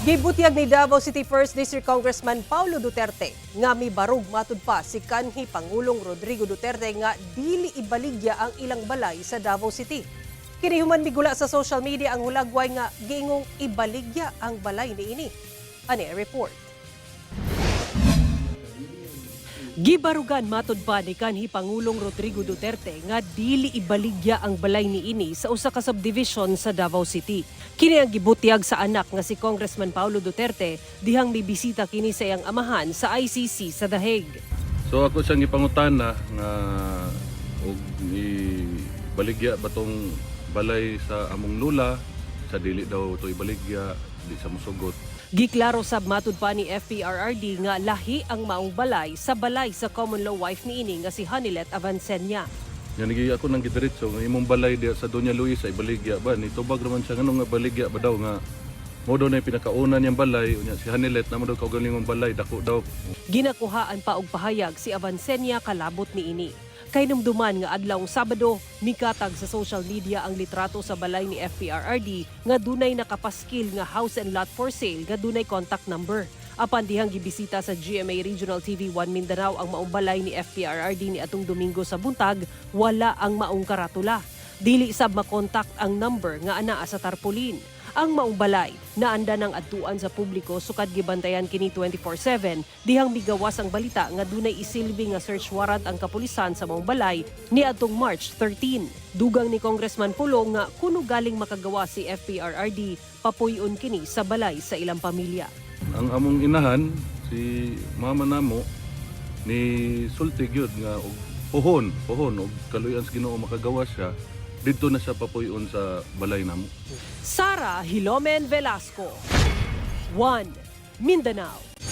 Gibutyag ni Davao City First District Congressman Paulo Duterte nga mibarog matud pa si kanhi Pangulong Rodrigo Duterte nga dili ibaligya ang ilang balay sa Davao City. Kini human migula sa social media ang hulagway nga giingong ibaligya ang balay niini. Ani ang report. Gibarugan matud pa ni kanhi Pangulong Rodrigo Duterte nga dili ibaligya ang balay niini sa usa ka subdivision sa Davao City. Kini ang gibutyag sa anak nga si Congressman Paulo Duterte dihang mibisita kini sa iyang amahan sa ICC sa The Hague. So ako siyang gipangutana nga og ibaligya ba tong balay sa among lula, sa dili daw to ibaligya, di sa musugot. Giklaro sab matud pa ni FPRRD nga lahi ang maong balay sa balay sa common law wife niini nga si Honeylet Avancenia. Nga nigi ako nang gidiretso nga imong balay diya sa Doña Luisa ibaligya ba, ni tubag raman siya nganong nga baligya ba daw, nga mo daw na yung pinakauna niyang balay, unya si Honeylet na mo daw kaugalingong balay dako daw. Ginakuhaan pa og pahayag si Avancenia kalabot niini. Kay numduman nga adlawng Sabado, mikatag sa social media ang litrato sa balay ni FPRRD nga dunay nakapaskil nga house and lot for sale nga dunay contact number. Apan dihang gibisita sa GMA Regional TV 1 Mindanao ang maong balay ni FPRRD ni atong Domingo sa buntag, wala ang maong karatula. Dili sab makontak ang number nga anaa sa tarpaulin. Ang maong balay naanda ng adtuan sa publiko sukad gibantayan kini 24/7 dihang migawas ang balita nga dunay isilbi nga search warrant ang kapulisan sa maong balay niadtong March 13. Dugang ni Congressman Pulong nga kuno galing makagawa si FPRRD, papuy-on kini sa balay sa ilang pamilya. Ang among inahan, si mama namo, ni sulti gyud nga og pohon, pohon og kaluyan sa Ginoo makagawa siya, didto na siya papuy-on sa balay namo. Sara Hilomen Velasco. 1 Mindanao.